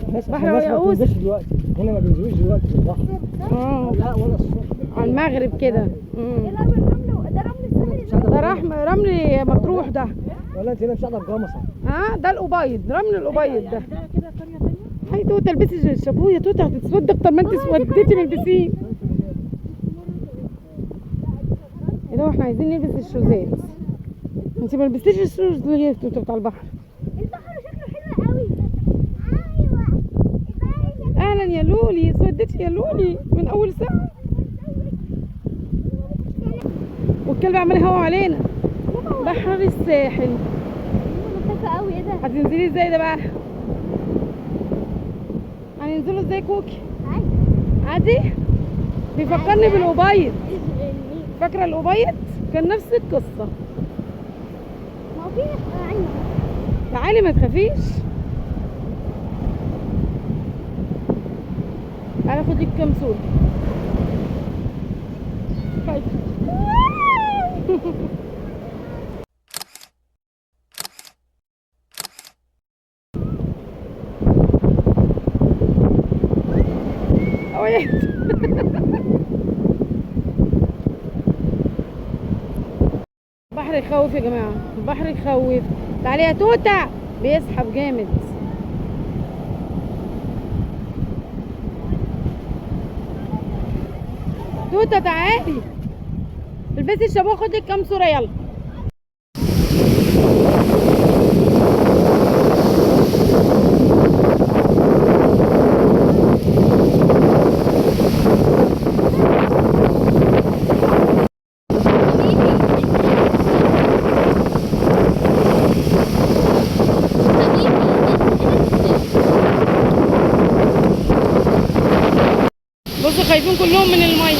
الناس بحر عشان الناس ما ياقوت. بتنزلش دلوقتي، هنا ما بينزلوش دلوقتي في البحر. اه لا ولا الصبح. على المغرب كده. يا لهوي الرمل ده، رمل الساحل. ده رمل مطروح ده. ولا انت هنا مش قاعدة بجمصه. ها ده الابيض، رمل الابيض ده. ده كده قرية ثانية. هاي توته البسي الشابوه يا توته، هتتسود اكتر ما انت اسودتي من البسين. ايه ده، احنا عايزين نلبس الشوزات. انت ما لبستيش ال shoes ليه يا توته بتاع البحر؟ البحر شكله حلو قوي. ايوه. اهلا يا لولي، اسودتي يا لولي من اول ساعة، والكلب عمال يهوى علينا. بحر الساحل. انا خايفة قوي. ايه ده؟ هتنزلي ازاي ده بقى؟ هننزله ازاي كوكي؟ عادي. بيفكرني بالأبيض، فاكرة الأبيض؟ كان نفس القصة. ما هو في عندي. تعالي ما تخافيش، تعالي خد لك كام صورة. خايفة. البحر يخوف يا جماعة، البحر يخوف. تعالي يا توتة، بيسحب جامد. توتة تعالي البسي الشابوه، خدي كام صورة يلا. بصوا خايفين كلهم من المية.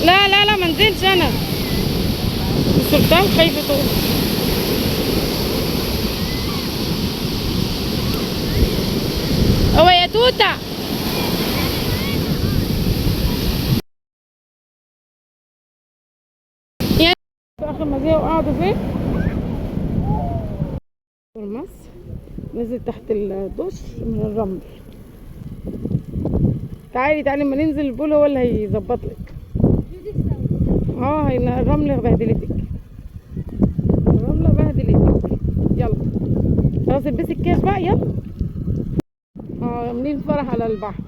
لا لا لا ما نزلش انا. السلطان خايفة تقع. هو يا توتة. يا في اخر ما زهقوا قعدوا فين؟ المص نزل تحت الدش من الرمل. تعالي تعالي ما ننزل البول هو اللي هيظبط لك. هي الرملة بهدلتك، الرملة بهدلتك. يلا خلاص البسي الكاش بقى يلا. عاملين فرح على البحر.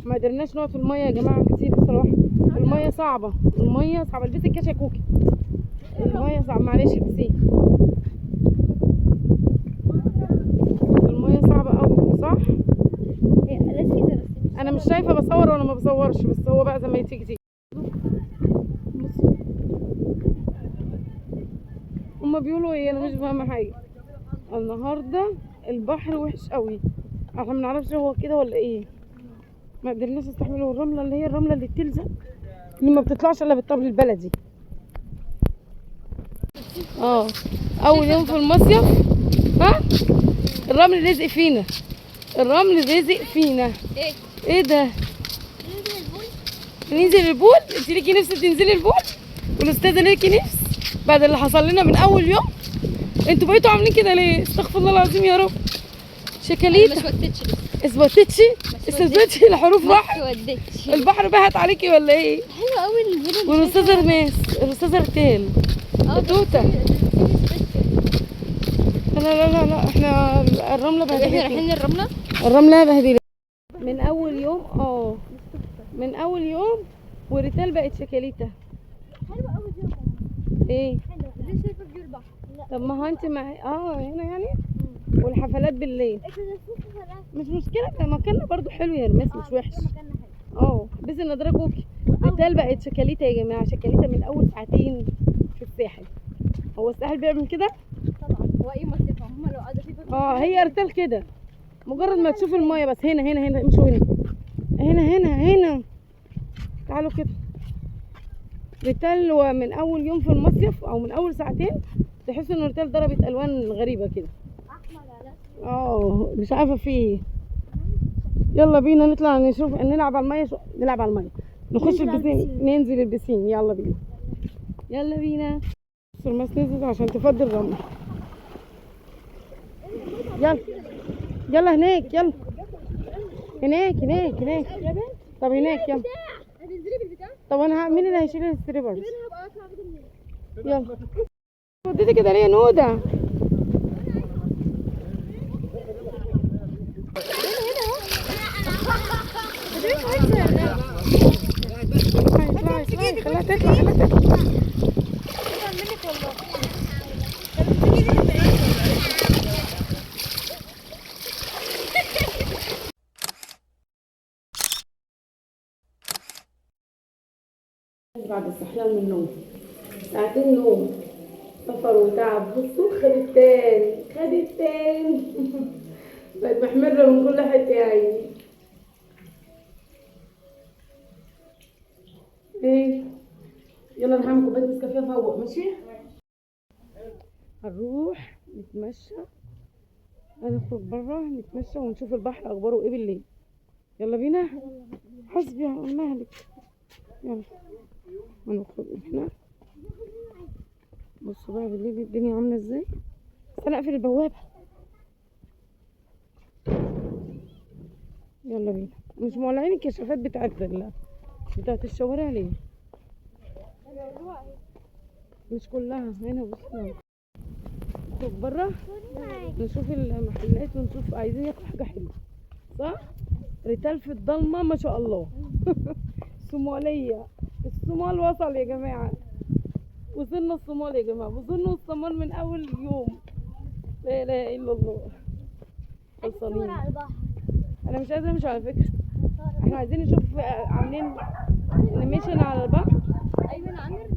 ما قدرناش نقعد في المية يا جماعة كتير بصراحة، المية صعبة، المية صعبة. البسي الكاش يا كوكي، المية صعبة، معلش البسيه، المية صعبة قوي صح؟ هي لذيذة بس انا مش شايفه بصور ولا ما بصورش، بس هو بقى زي ما تيجي تيجي. بصوا هما بيقولوا ايه، انا مش فاهمه حاجة. النهارده البحر وحش قوي، احنا ما نعرفش هو كده ولا ايه، ما قدرناش نستحمله. الرملة اللي هي الرملة اللي بتلزق اللي ما بتطلعش الا بالطبل البلدي. اول يوم في المصيف، ها الرمل لزق فينا، الرمل لزق فينا. ايه ايه ده؟ ننزل ال pool؟ ننزل ال pool؟ انت ليكي نفس تنزلي ال pool؟ والاستاذه ليكي نفس بعد اللي حصل لنا من اول يوم؟ انتوا بقيتوا عاملين كده ليه؟ استغفر الله العظيم يا رب. شكاليتا ما اسودتش لسه. اسودتش؟ اسودتش الحروف راحت، ما اسودتش. البحر بهت عليكي ولا ايه؟ حلو قوي ال pool. والاستاذه رماس، الاستاذة رتال، توته. لا لا لا لا احنا الرملة احنا بهدلتنا. رايحين الرملة؟ الرملة بهدلتنا من اول يوم. من اول يوم وريتال بقت شكاليتا. حلوة قوي دي يا ماما. ايه؟ حلوة. ليه شايفه view البحر؟ لا طب ما هو انت مع هنا يعني، والحفلات بالليل مش مشكلة، مكاننا برضو حلو يا رماس مش وحش. بس النضارة كوكي. ريتال بقت شكاليتا يا جماعة، شكاليتا من اول ساعتين في الساحل. هو الساحل بيعمل كده؟ طبعا هو اي مصيف هم لو قعدوا فيه. هي ريتال كده مجرد ما تشوف المايه بس. هنا هنا هنا امشوا هنا هنا هنا هنا، تعالوا كده. ريتال من اول يوم في المصيف او من اول ساعتين تحس ان ريتال ضربت الوان غريبة كده، احمر على مش عارفه في ايه. يلا بينا نطلع نشوف، نلعب على المية، نلعب على المية، نخش البسين، ننزل البسين. يلا بينا يلا بينا. بصوا الماس نزلت عشان تفضي الرمل. يلا يلا هناك، يلا هناك هناك هناك. طب هناك يلا. هتنزلي بالبتاع؟ طب انا مين اللي هيشيل ال slippers؟ انا هبقى اطلع بدل منك. يلا وديتي كده ليه يا نوده؟ اطلعي اطلعي، خليها تطلع خليها تطلع. بعد الصحيان من النوم ساعتين نوم، سفر وتعب. بصوا خد التاني خد التاني. بقت محمرة من كل حتة يا عيني. ايه يلا انا هعمل كوباية نسكافيه فوق. ماشي هنروح نتمشى، هنخرج بره نتمشى ونشوف البحر اخباره ايه بالليل. يلا بينا. حسبي على مهلك. يلا هنخرج من هنا. بصوا بقى بالليل الدنيا عامله ازاي. استنى اقفل البوابة. يلا بينا. مش مولعين الكشافات بتاعت الشوارع ليه؟ مش كلها هنا. بصوا نخرج بره نشوف المحلات ونشوف عايزين ياكلوا حاجة حلوة صح؟ ريتال في الضلمة ما شاء الله. الصومالية، الصومال وصل يا جماعة، وصلنا الصومال يا جماعة، وصلنا الصومال من اول يوم. لا اله الا الله. خلصانين. على البحر. انا مش قادرة امشي على فكرة. احنا عايزين نشوف عاملين animation على البحر. ايمن عامر.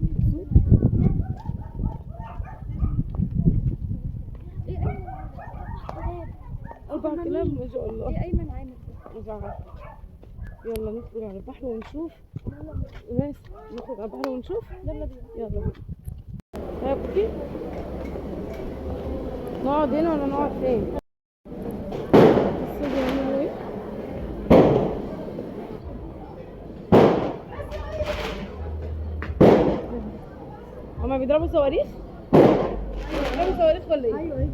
ايه ايمن عامر؟ 4 كلاب ما شاء الله. ايه ايمن عامر؟ مش عارفه. يلا نخرج على البحر ونشوف. ماشي نخرج على البحر ونشوف. يلا بينا. يلا بينا. يا كوكي نقعد هنا ولا نقعد فين؟ بصوا بيعملوا ايه؟ هما بيضربوا صواريخ؟ بيضربوا صواريخ ولا ايه؟ ايوه ايوه.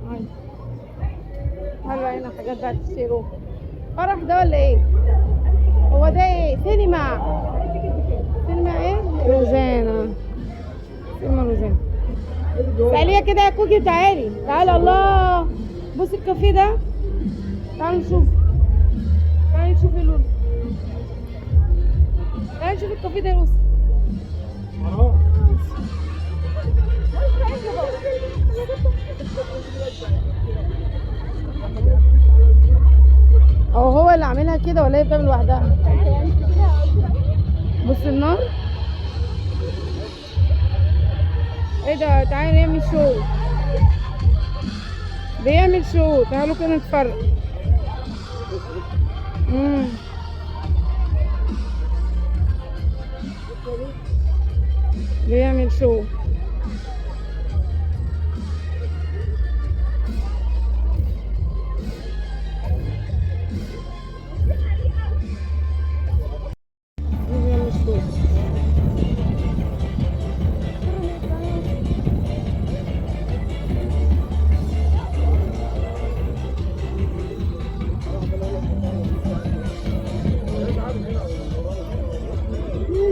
عادي. حلوة هنا حاجات بقى تشتروها. فرح ده ولا ايه؟ هو ده ايه؟ سينما. سينما ايه؟ روزانا. سينما روزانا. تعالي كده يا كوكي، تعالي تعالي. الله بصي الكافيه ده، تعالي نشوف، تعالي نشوف يا لولو، تعالي نشوف الكافيه ده يا يوسف. او هو اللي عاملها كده ولا هي بتعمل لوحدها؟ بص النار. ايه ده؟ تعالي نعمل شو، بيعمل شو. تعالوا كده نتفرج. بيعمل شو. بيعمل شو.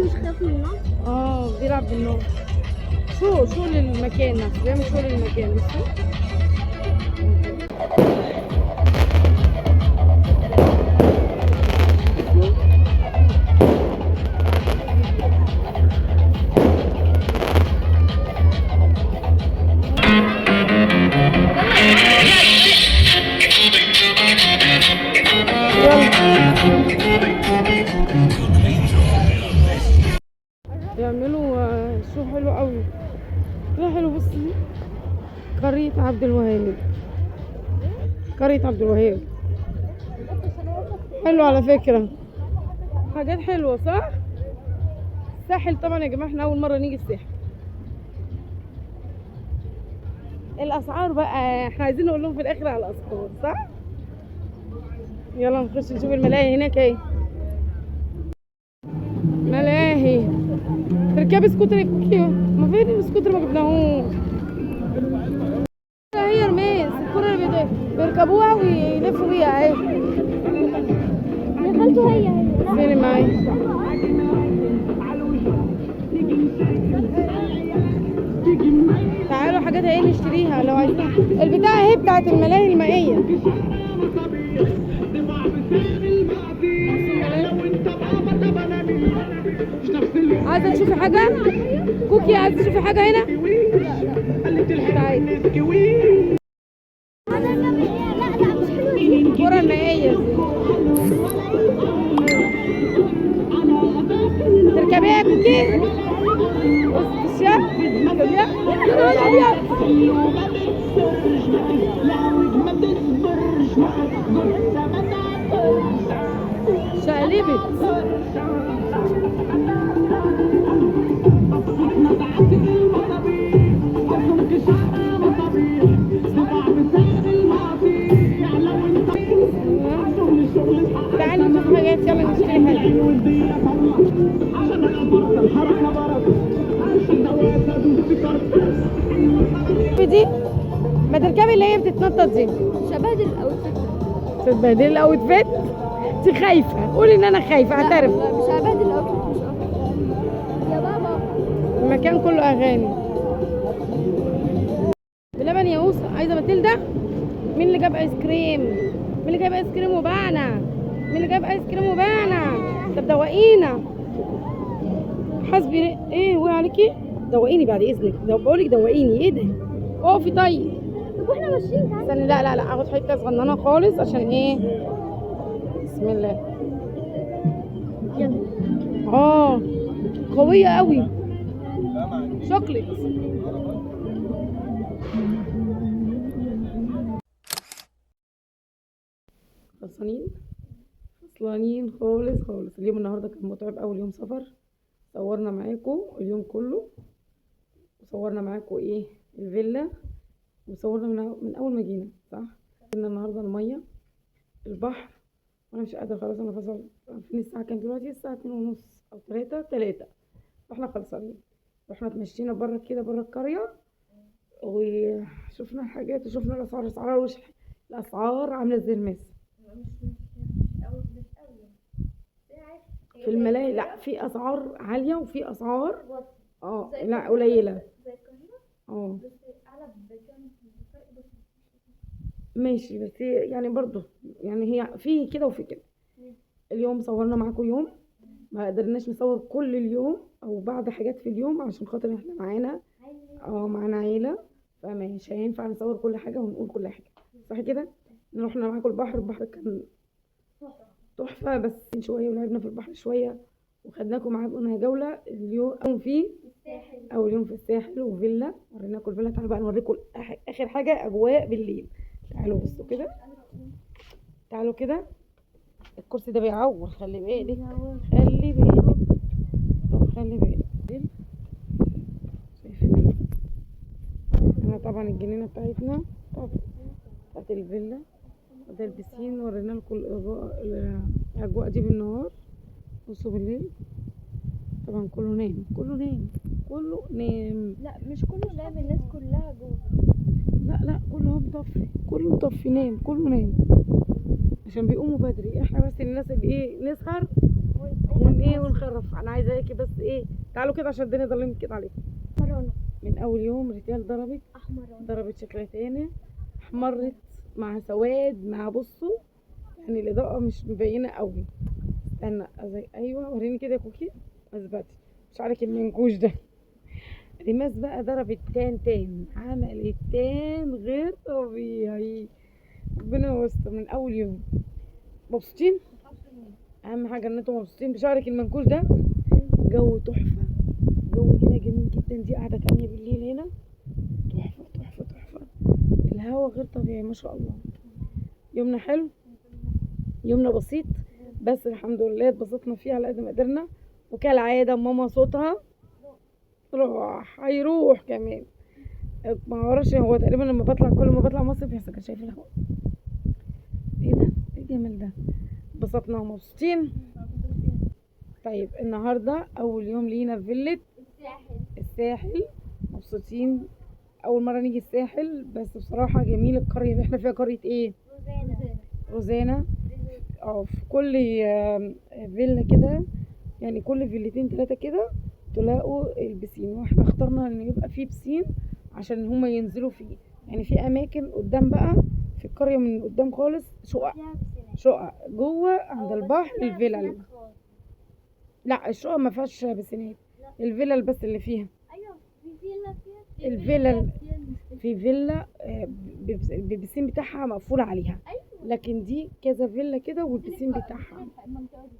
مش خايف من النار؟ بيلعب بالنار. شو للمكان نفسه، بيعمل شو للمكان. بصوا بيعملوا شو حلو قوي. لا حلو. بصي قرية عبد الوهاب، قرية عبد الوهاب حلو على فكرة، حاجات حلوة صح؟ الساحل طبعا يا جماعة احنا أول مرة نيجي الساحل. الأسعار بقى احنا عايزين نقول لهم في الآخر على الأسعار صح؟ يلا نخش نشوف الملاهي هناك. اهي ملاهي. تركبي سكوتر يا كوكي؟ ما فين السكوتر؟ ما جبناهوش. بيركبوها ويلفوا بيها اهي. يا خالته هي هي. فين معايا؟ تعالوا حاجات اهي نشتريها لو عايزين. البتاعة اهي بتاعت الملاهي المائية. عايزة تشوفي حاجة؟ كوكي عايزة تشوفي حاجة هنا؟ تعالي. لا لا مش حلوة دي. الكرة المائية دي. تركبيها يا كوكي؟ بص الشاب تركبيها؟ يا نهار أبيض. شقلبت. تعالوا نشوف حاجات، يلا نشتري حاجة. دي ما تركبي اللي هي بتتنطط دي. مش هبهدل ال outfit. تتبهدلي ال outfit؟ انت خايفة، قولي ان انا خايفة، اعترف. لا مش هبهدل ال outfit، مش قصدي. يا بابا المكان كله اغاني. بلبن يا اوسه، عايزه ماتيلدا؟ مين اللي جاب ايس كريم؟ مين اللي جاب ايس كريم وباعنا؟ مين اللي جاب ايس كريم وباعنا؟ طب دوقينا. حسبي ايه وقع عليكي؟ دوقيني بعد اذنك، لو بقولك دوقيني. ايه ده؟ اقفي طيب. طب واحنا ماشيين تعالى. استني، لا لا لا، اخد حتة صغننه خالص عشان ايه. بسم الله. يلا. قوية قوي. شوكليت. خلصانين خلصانين خالص خالص. اليوم النهارده كان متعب، اول يوم سفر صورنا معاكم اليوم كله، وصورنا معاكم ايه الفيلا، وصورنا من اول ما جينا صح. كنا النهارده المية البحر، وانا مش قادرة خلاص، انا فصلت. عارفين الساعة كام دلوقتي؟ الساعة 2:30 او 3، فاحنا خلصانين. رحنا اتمشينا بره كده، بره القرية، وشفنا الحاجات وشفنا الاسعار. اسعار وش الاسعار عامله ازاي الماس في الملاهي. لا في اسعار عالية وفي اسعار لا قليله. زي القاهرة بس اعلى بكام فرق بسيط. ماشي، بس يعني برضو يعني هي في كده وفي كده. اليوم صورنا معاكم يوم، ما قدرناش نصور كل اليوم او بعض حاجات في اليوم عشان خاطر احنا معانا معانا عيله، فمش هينفع نصور كل حاجة ونقول كل حاجة صح كده. رحنا معاكم البحر، البحر كان تحفة، بس شوية ولعبنا في البحر شوية، وخدناكم معانا جولة اليوم في الساحل، اول يوم في الساحل وفيلا، وريناكم الفيلا. تعالوا بقى نوريكم اخر حاجة اجواء بالليل. تعالوا بصوا كده، تعالوا كده. الكرسي ده بيعور، خلي بالك خلي بالك. طب خلي بالك. شايفين انا طبعا الجنينة بتاعتنا بتاعت الفيلا، وده البسين. ورينا لكم الاجواء دي بالنهار. بصوا بالليل طبعا كله نام، كله نام، كله نام. لا مش كله نام، الناس كلها جوه. لا لا كله مطفي، كله مطفي، نام، كله نام عشان بيقوموا بدري. احنا بس الناس اللي ايه نسهر ون ايه ونخرف. انا عايزه اكي بس ايه، تعالوا كده عشان الدنيا ظلمت كده عليكم. احمرانه من اول يوم ريتال ضربت احمرانه، ضربت شكل تاني، احمرت مع سواد مع بصوا يعني الاضاءة مش مبينة قوي. استنى ايوه وريني كده يا كوكي، اثبتي مش عارف المنكوش ده. ريماس بقى ضربت tan tan، عملت tan غير طبيعي، ربنا يستر. من اول يوم مبسوطين، اهم حاجة ان انتم مبسوطين بشعرك المنكوش ده. جو تحفة، جو هنا جميل جدا. دي قعدة تانية بالليل هنا تحفة تحفة تحفة، الهوا غير طبيعي ما شاء الله. يومنا حلو، يومنا بسيط بس الحمد لله اتبسطنا فيه على قد ما قدرنا. وكالعادة ماما صوتها راح، هيروح كمان ما اعرفش. هو تقريبا لما بطلع، كل ما بطلع مصيف بيحصل كده. شايف الهوا ايه ده؟ ايه الجمال ده؟ اتبسطنا ومبسوطين. طيب النهارده اول يوم لينا في فيلة الساحل، الساحل، مبسوطين. اول مرة نيجي الساحل، بس بصراحة جميل. القرية اللي احنا فيها قرية ايه؟ روزانا. روزانا. اه في كل فيلا كده، يعني كل فيلتين تلاتة كده تلاقوا البسين، واحنا اخترنا ان يبقى فيه بسين عشان هما ينزلوا فيه. يعني في اماكن قدام بقى في القرية من قدام خالص شقق، فيها بسينات. شقق جوه عند اه، بس البحر فيها الفلل. بسينات خالص. لا الشقق ما فيهاش بسينات، لا. الفلل بس اللي فيها. ايوه في فيلا فيها الفلل. فيها في فيلا بالبسين بتاعها مقفول عليها. ايوه. لكن دي كذا فيلا كده والبسين بتاعها. المنطقة دي.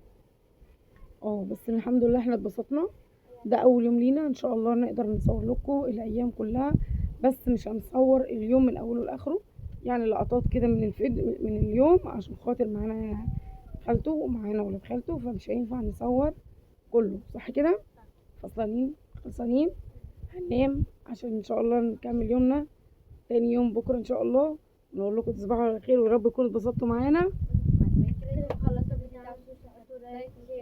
اه بس الحمد لله احنا اتبسطنا. ده اول يوم لينا، ان شاء الله نقدر نصور لكم الايام كلها، بس مش هنصور اليوم من اوله لاخره، يعني لقطات كده من الفيديو من اليوم، عشان خاطر معانا خالته ومعانا ولاد خالته، فمش هينفع نصور كله، صح كده؟ فصلانين خلصانين، هننام عشان ان شاء الله نكمل يومنا تاني يوم بكره ان شاء الله. نقول لكم تصبحوا على خير، ويا رب تكونوا اتبسطتوا معانا. كده خلصنا. like share.